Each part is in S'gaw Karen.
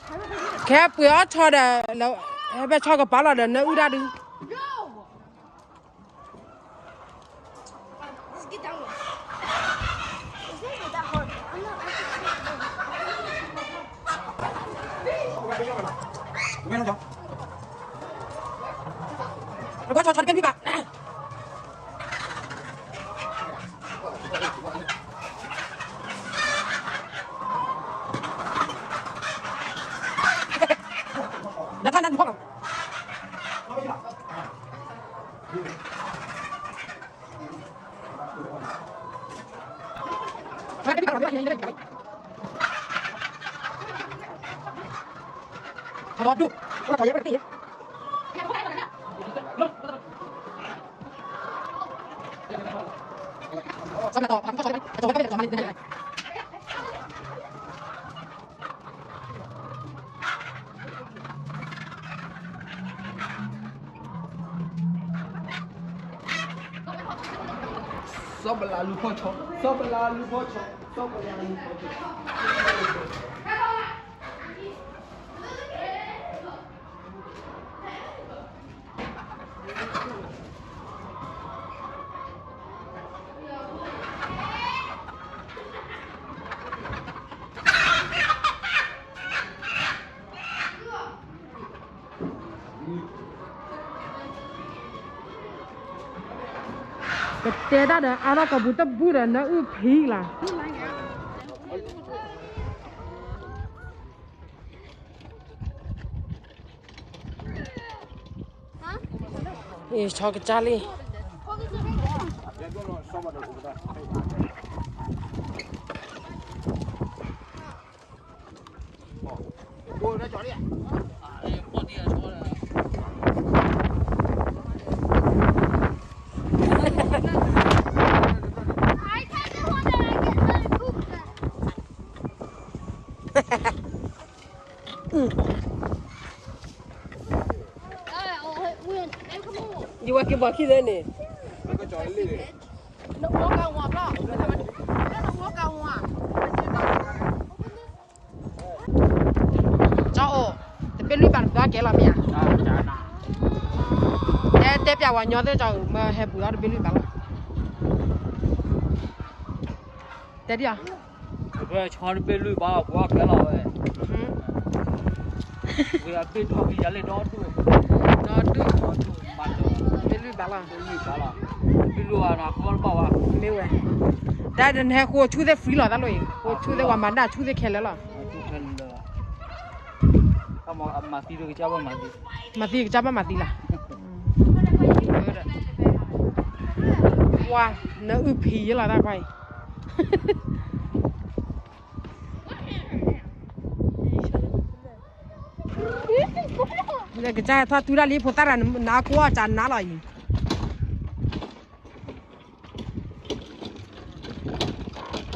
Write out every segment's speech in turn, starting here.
ခဲပှ့ၤအီၣ်ဆီဒီး ဟဲဘဲဆီကပာ်လီၤဒီးနအုၣ်ဒၣ်ဒုး စီၤပလးလူၤဖီၣ်ဆီ, စီၤပလးလူၤဖီၣ်ဆီ, စီၤပလးလူၤဖီၣ်ဆီ. ပတဲတၢ်ဒီးအါထီၣ်ကီၢ်ပူၤတဘူၣ်ဒီးနအုၣ်ဖံးလၢ်. အံၤ ဆီကစၢ်လံ. ယဝဲက့ၤဘၣ်ခံသ့န့ၣ်, ကၠီအိၣ်, တဘ့ၣ်လွံၢ်ဘးတဘျီကဲလီၤမ့ၢ်ဧါ, တဲတဲပျးဝဲညီသ့ၣ်ကၠီအိၣ် မ့ၢ်ဟဲပှ့ၤအီၣ်တဘ့ၣ်လွံၢ်ဘးလီၤ, တဲဒ်အံၤ ဆီတဘ့ၣ်လွံၢ်ဘး ပှ့ၤအီၣ်ကဲလီၤဝဲ, ဝဲအဘ့ၣ်ထီၣ်က့ၤယၤလဲၣ်ဒီဒူၣ်, ဒီဒူၣ်, တဘ့ၣ်လွံၢ်ဘးလီၤ, တဘ့ၣ်လွံၢ်ဘးလီၤ, တဘ့ၣ်လွံၢ်ဘးနၤ ကဘၣ်တဘၣ်ဝဲ, မ့ၢ်ဝဲ, တၢ်နဟဲဃိဆူၣ်သ့ၣ် free လီၤတၢ်လီၤအံၤ, ဃိဆူၣ်သ့ၣ်ဝဲမၤဒၣ်ဆူၣ်သ့ၣ်ခဲလၢာ်လီၤ, မၤသံကစၢ်ဘၣ်မၤသံလီၤ, ပှၤ နအုၣ်ဖံးယလီၤတၢ်ခွါအံၤ လၢကစၢ်ဟဲထီၣ်တူၢ်တၢ်လံ ဖိသၣ်ရၤ နအါကိးအီၣ်ကနါလီၤအံၤ,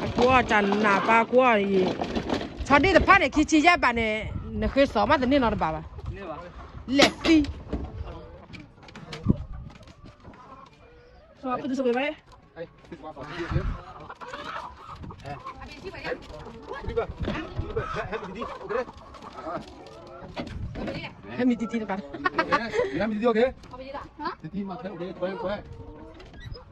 အကိးအီၣ်ကနါပၢ်ကိးအီၣ်အံၤ, ဆီဒ့ၣ်တဖၣ်န့ၣ် ခံဆံယဲၢ်ဘးန့ၣ် နဃ့စီၤမးတန့ၢ်နီတဘးဘၣ်, လဲၤသံ ဟဲမံၤတ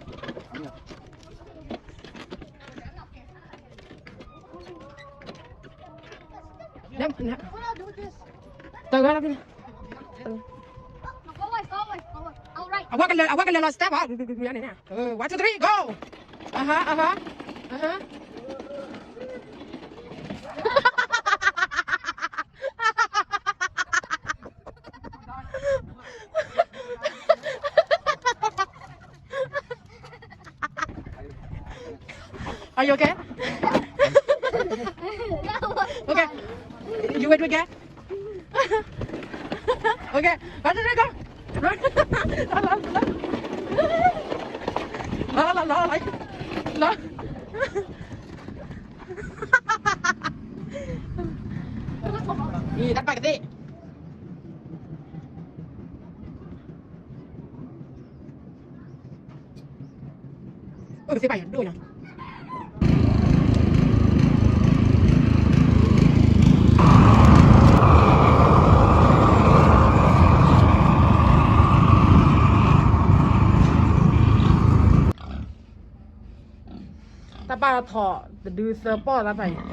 ံၢ်တပၤ, တဂၤလီၤ, အဝဲကလဲၤ, အဝဲကလဲၤလီၤ step ဟီ, one, two, three, go. အဟါ, အဟါ, အဟါ. Are you okay? Okay. You wait, okay? Okay. Run, run, run, go. Run. La, la, la, la. La, la, la, la. La. Ê, tao pake tê. Ơ, tê pake đôi nhỉ? တၢ်ပာ်ထီၣ်တဒုသၢပီၢ်တၢ်ပာ်အံၤ,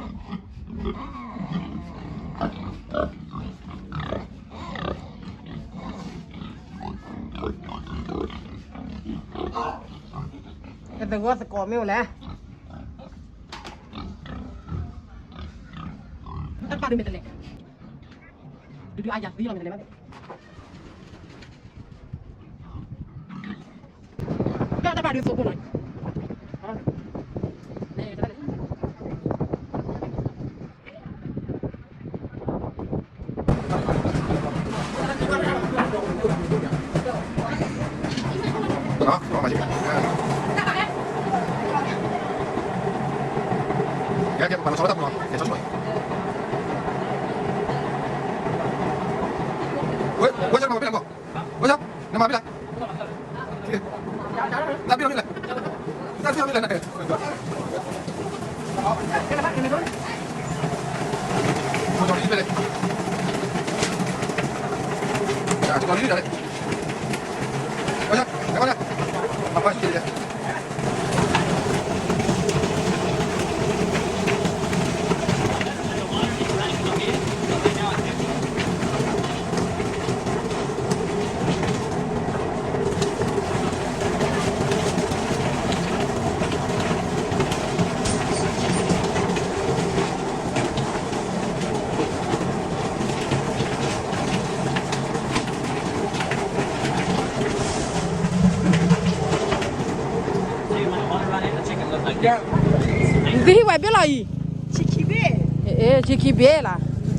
တသဂီၢ်သကိးမ့ၢ်အိၣ်လဲၣ်, တၢ်ပာ်ဒုးမ့ၢ်တလဲၣ်, ဒုးဒုးအါယၤသံလီၤမ့ၢ်တလဲၣ်ဘၣ်, တၢ်ပာ်ဒုးသိဖိနီၤ, နမၤဘၣ်လဲၣ်, နဘၣ်ဘၣ်လဲၣ်, နဘၣ်ဘၣ်လဲၣ်, နသုဟံၣ်ဝဲဘ့ၣ်လီၤအံၤ, ဆံခံဘ့ၣ်လီၤ, သ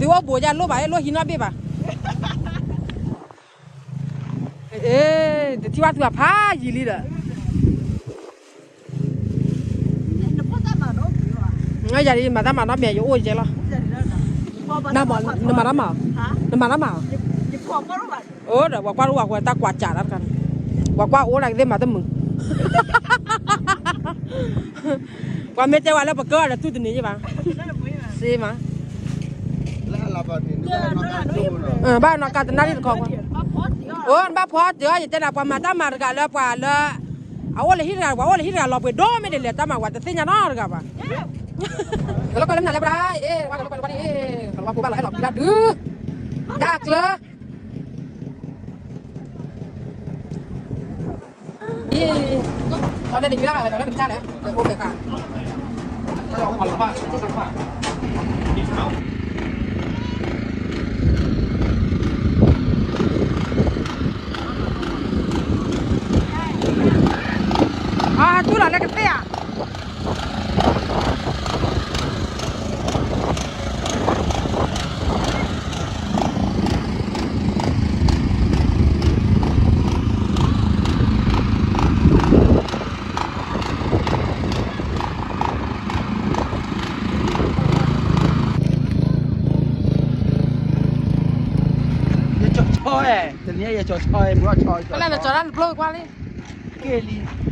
ုအိၣ်ဘူးယၤလိၣ်ဘၣ်, လိၣ်ဟံးနီၣ်ဘ့ၣ်ဘၣ်, တထံၣ်ဘၣ်သုအဖးယံာ်လံဒီး ယၤဒ်ယမၤတၢ်မၤနီတမံၤ ယအိၣ်ယဲလီၤ, နမၤတၢ်မၤ, နမၤတၢ်မၤ, အိၣ်ဒီး ပှၤကွၢ်တအိၣ်ဝဲကွၢ်တၢ်ကွၢ်ကးတၢ်တခါန့ၣ်, ပှၤကွၢ်အိၣ်ဒၣ်ကသ့ၣ်မၤတမုာ်, ပှၤမ့ၢ်တဲဝဲလၢပကၢအီၤဒီးတူၢ်တန့ၢ်ယဘၣ်, စ့မး, ဘၣ်နီၢ်ကၢတနၣ်ရံၣ်တခီ, အိၣ် နဘၣ်ဖီတၢၢ်အီၤ ယတဲဒၣ် ပှၤမၤတၢ်မၤတဂၤလၢပှၤလၢ အအိၣ်လၢဟံၣ်တဂၤ ပှၤအိၣ်လၢဟံၣ်တဂၤလီၤပှ့ၤဒိၣ်မ့ၢ်ဒ်လဲၣ် တၢ်မၤဝဲတသ့ၣ်ညါနီတဂၤဘၣ်, ကလီကလီနၤလၢပှၤ, ကလီကလီနၤလၢပှၤ, ကလီပှၤဘၣ်လီၤဟဲလီၤပျံၤတၢ်ဒုး, တၢ်ကျၢၤ အံၤ, ဒီးန့ၣ်တမံၤလၢ်လၢ်လၢနကစၢ်လဲၣ်, အိၣ်ဖျဲၣ်ဃာ်, အတူၢ်လီၤလၢကသ့ၣ်ဧါ. ယကၠီဆီ, တနံၤယကၠီဆီ, ဘုရားဆီ, ကလၢနကၠီတၢ်နပျိၢ်ကွၢ်လံ, က့ၤလံ, က့ၤလံ.